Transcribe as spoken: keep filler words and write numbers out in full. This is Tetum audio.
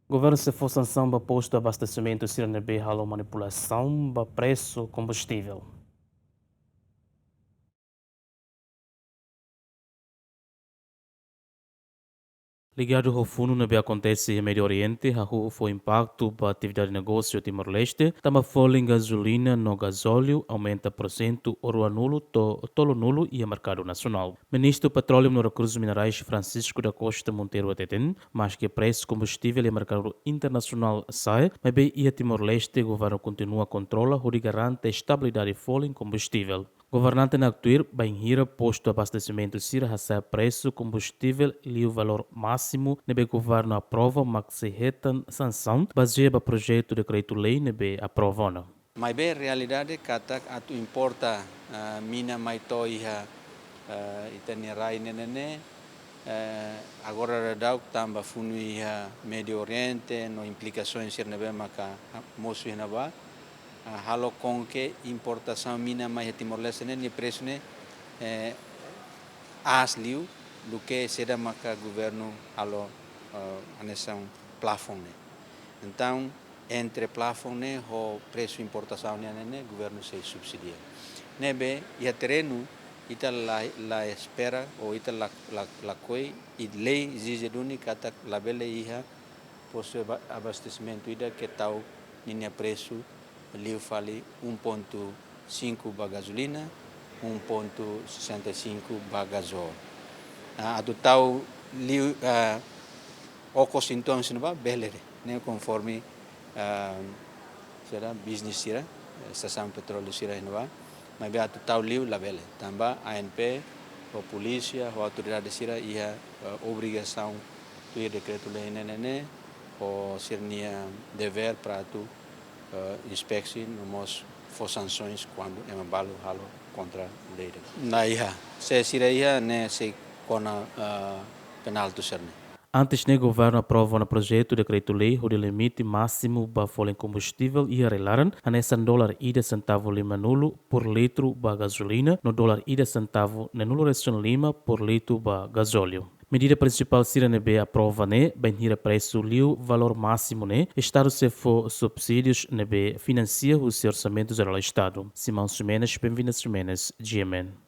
Governu sei fó sansaun ba postu abastesimentu sira ne'ebé halo manipulasaun ba presu kombustivel. Ligadu ho funu ne'ebé akontese iha Médiu Oriente, hahú fó impaktu ba atividade negósiu Timor-Leste, tanba folin gazolina no gazóliu aumenta porsentu ruanulu to'o tolunulu iha merkadu nasionál. Ministru Petróleu no Rekursus Minerais Francisco da Costa Monteiro hateten, maske presu kombustivel iha merkadu internasionál sa'e, maibé iha Timor-Leste governu kontinua kontrola hodi garante estabilidade folin kombustivel. Governante ne'e tuir bainhira postu abastesimentu sira hasa'e presu kombustivel liu valór másimu ne'ebé governu aprova mak sei hetan sansaun bazeia ba projetu dekretu-lei ne'ebé aprova ona. Maibé realidade katak atu importa, ah, mina mai to'o iha, ah, ita-nia rai ne'e ne'e, eh, agora daudaun tanba funu iha Médiu Oriente no implikasaun sira ne'ebé maka mosu iha ne'ebá, ah, halo com que importasaun mina mai iha Timor-Leste ne'e nia presu ne'e, eh, aas liu duké saida maka governu halo, eh, hanesan plafon ne'e. Entaun, entre plafon ne'e ho presu importasaun nian ne'e ne'e governu sei subsidia. Ne'ebé iha terrenu ita la, la espera ou ita la, la, lakohi, i lei ezije duni katak labele iha postu aba-, abastesimentu ida ke tau ninia presu liu fali um ponto cinco ba gazolina, um ponto sessenta e cinco ba gazol. Ah, atu tau liu, ah, okos entaun sira ne'ebá bele de'it, ne'e konforme, ah, sira business sira, eh, estasaun petróleu sira iha ne'ebá, maibé atu tau liu labele, tanba A N P, ho polísia, ho autoridade sira iha, eh, obrigasaun tuir dekretu-lei ne'e ne'e, ho sira-nia devér para atu, eh, inspeksi no mós fó sansaun kuandu ema balu halo kontra lei. Naiha, se sira iha ne'e sei kona, eh, penál tuir sira-ne'e. Antes ne'e governu aprova ona projetu dekretu-lei hodi limite másimu ba folin kombustivel iha rai-laran, hanesan dolar ida sentavu limanulu por litru ba gazolina, no dolar ida sentavu neenulu-resin-lima por litru ba gazóliu. Medida prinsipál sira ne'ebé aprova ne'e, bainhira presu liu valór másimu ne'e, Estadu sei fó subsídius ne'ebé finansia husi Orsamentu Jerál Estadu. Simão Ximenes, Benvinda Ximenes, G M N.